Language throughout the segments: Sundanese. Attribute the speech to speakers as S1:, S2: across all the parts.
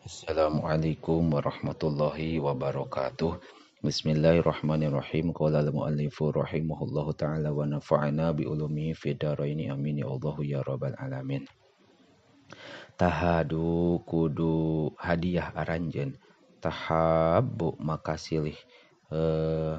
S1: Assalamualaikum warahmatullahi wabarakatuh. Bismillahirrahmanirrahim. Qala al-muallifu rahimahullahu ta'ala wa nafa'ana bi ulumihi fid dharaini amin ya Allahu ya rabbal alamin. Tahadu kudu hadiah aranjeun, tahabbu maka silih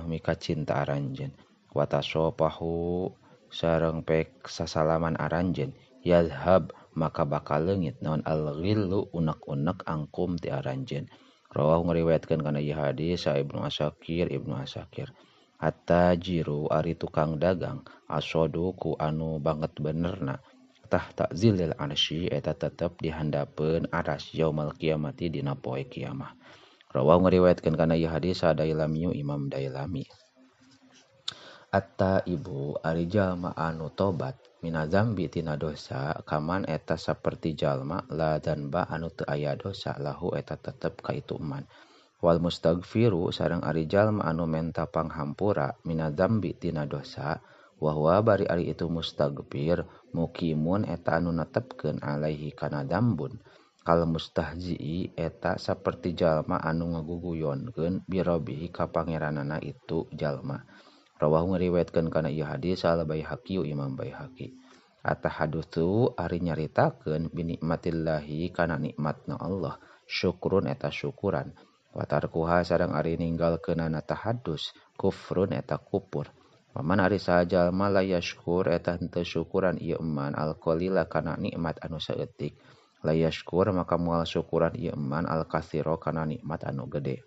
S1: mika cinta aranjeun, wa tasopahu sareng pek sasalaman aranjeun, yadhhab maka bakal leungit naon al-ghillu unek-unek angkum ti aranjeun. Rawahu ngariwayatkeun kana ieu hadis sa Ibnu Asakir Ibnu Asakir. At-tajiru ari tukang dagang asoduku anu banget benerna tahta zilil arsy eta tetep dihandapeun aras yaumal kiamati dina poe kiamah. Rawahu ngariwayatkeun kana ieu hadis sa Dailami Imam Dailami. At-taibu ari jalma anu tobat minazambi tina dosa kaman eta saperti jalma la dzanba anu teu aya dosa lahu eta tetep ka itu eman. Wal mustaghfiru sareng ari jalma anu menta panghampura minazambi tina dosa wa huwa bari ari itu mustaghfir mukimun eta anu netepkeun alaihi kana dzambun kal mustahzi'i eta saperti jalma anu ngaguguyonkeun birabihi ka pangeranana itu jalma. Rawahu ngariwayatkeun kana ieu hadis al Baihaqi Imam Baihaqi. Atahadutsu ari nyaritakeun binikmatillahi kana nikmatna Allah syukrun eta syukuran wa tarkuha sareng ari ninggalkeunana tahaddus kufrun eta kupur. Waman ari sajalma la yashkur eta henteu syukuran ieu eman al qalila kana nikmat anu saeutik la yashkur maka moal syukuran ieu eman al katsira kana nikmat anu gede.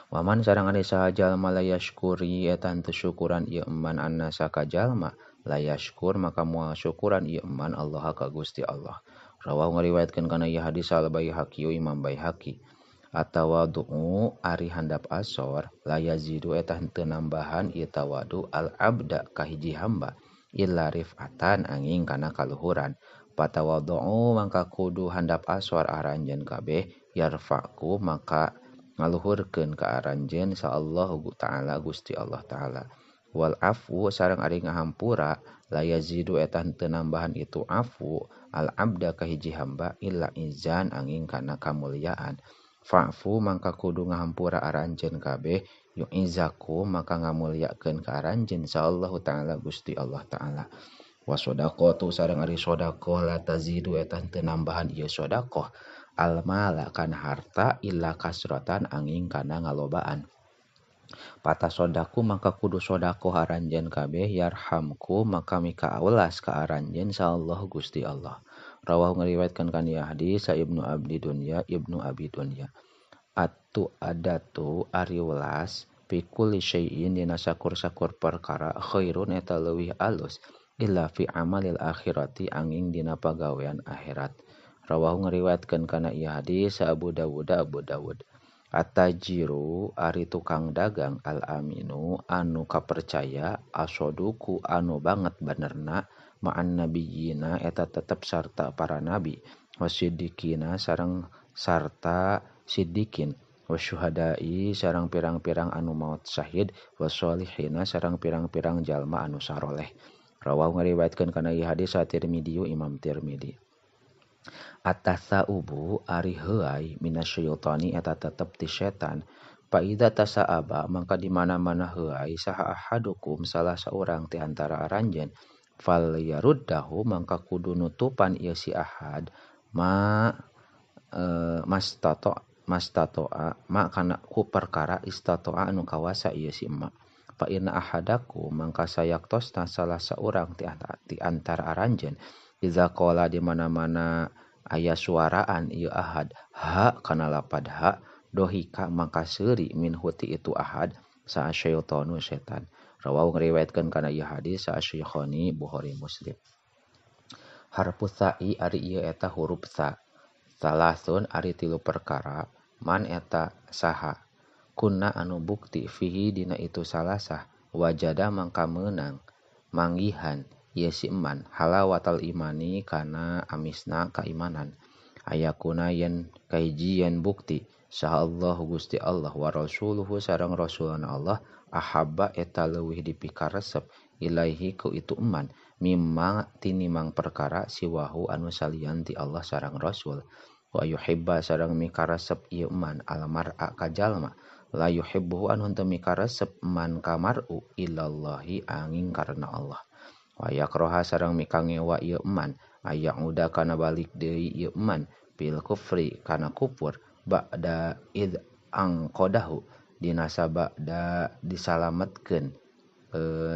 S1: Waman sareng ari saha jalma la yashkuri eta henteu syukuran ieu eman annasa ka jalma la yashkur maka moal syukuran ieu eman Allah ka Gusti Allah. Rawahu ngariwayatkeun kana ieu hadis al Baihaqi Imam Baihaqi. Atawadu'u ari handap asor la yazidu eta henteu nambahan ieu tawadu al abda ka hiji hamba illa rifatan angin kana kaluhuran. Patawadu'u mangka kudu handap asor aranjeun kabeh yarfa'ku maka ngaluhurkeun ka aranjeun sa Allahu ta'ala Gusti Allah ta'ala. Wal afwu sareng ari ngahampura la yazidu eta henteu nambahan itu afu al abda ka hiji hamba illa izan angin kana kamulyaan. Fa'fu mangka kudu ngahampura aranjeun kabeh yu'izaku maka ngamulyakeun ka aranjeun sa Allahu ta'ala Gusti Allah ta'ala. Wa shadaqatu sareng ari sedekah la tazidu eta henteu nambahan ieu sedekah almala kana harta illa kasratan angin kana ngalobaan. Patasodaku maka kudu sodakoh aranjeun kabeh yarhamku maka mika aulas ka aranjeun sallallahu Gusti Allah. Rawahu ngariwayatkeun kana ieu hadis sa Ibnu Abdi Dunya Ibnu Abi Dunya. Atu adatu ari welas fi kulli syai'in dina sakur-sakur perkara khairun eta leuwih alus illa fi amalil akhirati angin dina pagawean akhirat. Rawahu ngariwayatkeun kana ieu hadis Abu Dawud Abu Dawud. At-tajiru ari tukang dagang al-aminu anu kapercaya asoduku anu banget benerna ma'an nabiyina eta tetep sarta para nabi wasiddiqina sareng sarta siddiqin wasyuhada'i sareng pirang-pirang anu maot syahid wasolihina sareng pirang-pirang jalma anu saroleh. Rawahu ngariwayatkeun kana ieu hadis Tirmidzi Imam Tirmidzi. Atasaubu ari heuay minasyaitani eta tetep ti setan. Fa idza tasaaba mangka di mana-mana heuay saha ahadukum salah saurang ti antara aranjeun fal yaruddahu mangka kudu nutupan ieu si ahad ma mastato mastatoa ma kana ku perkara istatoa anu kawasa ieu si emma. Fa inna ahadakum mangka sayaktosna salah saurang ti antara aranjeun iza qala di mana-mana aya suaraan ieu ahad ha kana lapad ha dohika mangka seuri min huti itu ahad sa syaitanu setan. Rawahu ngariwayatkeun kana ieu hadis sa Syekhani Bukhari Muslim. Harfu sa'i ari ieu eta huruf sa. Salasun ari tilu perkara man eta saha kunna anu bukti fihi dina itu salasah wajada mangka meunang manggihan ieu si eman halawatal imani kana amisna kaimanan ayakuna yen kahiji yen bukti saha Allah Gusti Allah wa rasuluhu sareng rasulna Allah ahabba eta leuwih dipikaresep ilaihi ku itu eman mimma tinimang perkara siwahu anu salian ti Allah sareng rasul. Wa yuhibba sareng mikaresep ieu man al mar'a ka jalma la yuhibbuhu anu henteu mikaresep man ka mar'u ilallahi angin karena Allah. Wa yakroha sareng mikangewa ieu man aya uda kana balik deui ieu man bil kufri kana kufur ba'da id angqadahu dina sabada disalametkeun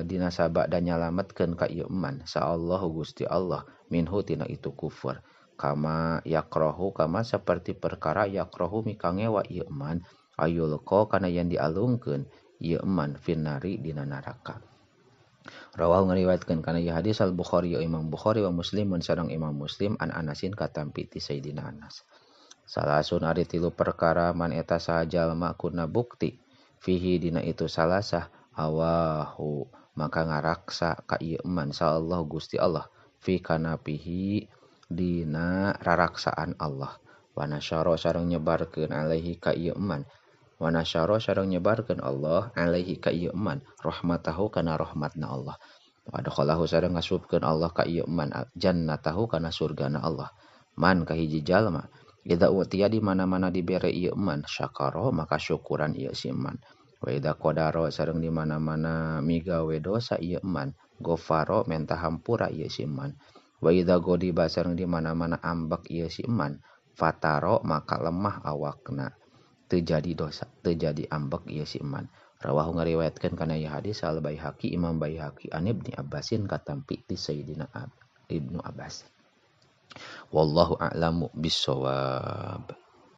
S1: dina sabada nyalametkeun ka ieu man sa Allahu Gusti Allah minhu tina itu kufur. Kama yakrohu kama saperti perkara yakrohu mikangewa ieu man ayulqa kana yen dialungkeun ieu man finnari dina neraka. Rawahu ngariwayatkeun kana ieu hadis Al Bukhari Imam Bukhari wa Muslimun sareng Imam Muslim an Anasin katampi ti Sayyidina Anas. Salasun ari tilu perkara man eta saha jalma kuna bukti fihi dina itu salasah awahu maka ngaraksa ka ieu man sa Allah Gusti Allah fi kana pihi dina raraksaan Allah. Wa nasyara sareng nyebarkeun alaihi ka ieu man wa nasyara sareng nyebarkeun Allah alaihi ka ieu man rahmatahu kana rahmatna Allah. Wa adkhalahu sareng ngasupkeun Allah ka ieu man jannatahu kana surgana Allah. Man ka hiji jalma idza utiya di mana-mana dibere ieu man syakara maka syukuran ieu si man. Wa idza qadara sareng di mana-mana migawe dosa ieu man ghafara menta hampura ieu si man. Wa idza ghadiba sareng di mana-mana ambek ieu si man fataro maka lemah awakna teu jadi dosa teu jadi ambek ieu si man. Rawahu ngariwayatkeun kana ieu hadis Al Baihaqi Imam Baihaqi an Ibni Abbasin katampi ti Sayyidina Ibnu Abbas. Wallahu a'lamu bissawab.